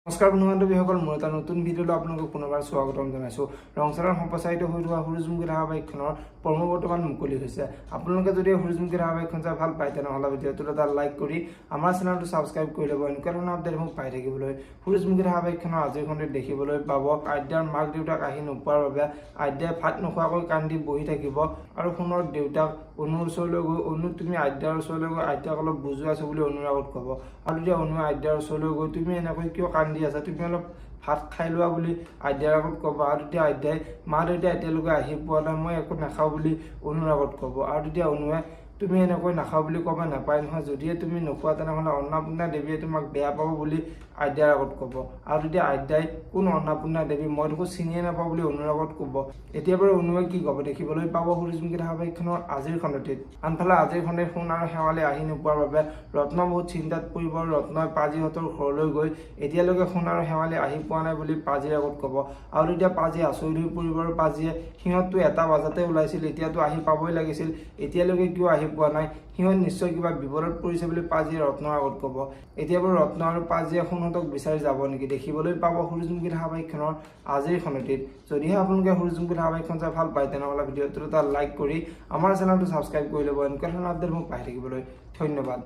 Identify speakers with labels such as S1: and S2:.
S1: নমস্কাৰ বন্ধু বান্ধৱীসকল, মোৰ এটা নতুন ভিডিঅ'লৈ আপোনালোকক পুনৰবাৰ স্বাগতম জনাইছোঁ। ৰংচাৰত সম্প্ৰচাৰিত হৈ থকা সূৰুযমুখী ধাৰাবাহিকখনৰ প্ৰমো বৰ্তমান মুকলি হৈছে। আপোনালোকে যদি সূৰুযমুখী ধাৰাবাহিকখন চাই ভাল পায়, তেনেহ'লে ভিডিঅ'টোত এটা লাইক কৰি আমাৰ চেনেলটো ছাবস্ক্ৰাইব কৰি ল'ব এনেকুৱা ধৰণৰ আপডেটসমূহ পাই থাকিবলৈ। সূৰুযমুখী ধাৰাবাহিকখনৰ আজিৰ খণ্ডত দেখিবলৈ পাব, আদ্যাৰ মাক দেউতাক আহি নোপোৱাৰ বাবে আদ্যাই ভাত নোখোৱাকৈ কান্দি বহি থাকিব আৰু সোণৰ দেউতাক অনুৰ ওচৰলৈ গৈ "অনু, তুমি আদ্যাৰ ওচৰলৈ গৈ আদ্যাক অলপ বুজোৱাচোন" বুলি অনুৰ আগত ক'ব। আৰু তেতিয়া অনুৱে আদ্যাৰ ওচৰলৈ গৈ "তুমি এনেকৈ কিয় কান্দি আছা? তুমি অলপ ভাত খাই লোৱা" বুলি আদ্যাৰ আগত ক'ব। আৰু তেতিয়া আদ্যাই "মা দেউতা এতিয়ালৈকে আহি পোৱা নাই, মই একো নাখাওঁ" বুলি অনুৰ আগত ক'ব। আৰু তেতিয়া অনুৱে "তুমি এনেকৈ নাখাওঁ বুলি ক'ব নাপায় নহয়, যদিহে তুমি নোখোৱা তেনেহ'লে অন্নপূৰ্ণা দেৱীয়ে তোমাক বেয়া পাব" বুলি আদ্যাৰ আগত ক'ব। আৰু তেতিয়া আদ্যাই "কোন অন্নপূৰ্ণা দেৱী? মই দেখোন চিনিয়ে নাপাওঁ" বুলি অনুৰ আগত ক'ব। এতিয়া বাৰু অনুৱে কি ক'ব, দেখিবলৈ পাব সূৰুযমুখী ধাৰাবাহিকখনৰ আজিৰ খণ্ডটিত। আনফালে আজিৰ খণ্ডত সোণ আৰু শেৱালি আহি নোপোৱাৰ বাবে ৰত্ন বহুত চিন্তাত পৰিব আৰু ৰত্নই পাজিহঁতৰ ঘৰলৈ গৈ এতিয়ালৈকে সোণ আৰু শেৱালি আহি পোৱা নাই বুলি পাজিৰ আগত ক'ব। আৰু তেতিয়া পাজি আচৰিত হৈ পৰিব আৰু পাজিয়ে "সিহঁতটো 1 বজাতে ওলাইছিল, এতিয়াতো আহি পাবই লাগিছিল, এতিয়ালৈকে কিয় আহি পোৱা নাই? সিহঁত নিশ্চয় কিবা বিপদত পৰিছে" বুলি পাজিয়ে ৰত্নৰ আগত ক'ব। এতিয়া বাৰু ৰত্ন আৰু পাজিয়ে সোণহঁতক বিচাৰি যাব নেকি, দেখিবলৈ পাব সূৰুযমুখী ধাৰাবাহিকখনৰ আজিৰ খণ্ডটিত। যদিহে আপোনালোকে সূৰুযমুখী ধাৰাবাহিকখন চাই ভাল পায়, তেনেহ'লে ভিডিঅ'টোত এটা লাইক কৰি আমাৰ চেনেলটো ছাবস্ক্ৰাইব কৰি ল'ব এনেকুৱা ধৰণৰ আপডেটসমূহ পাই থাকিবলৈ। ধন্যবাদ।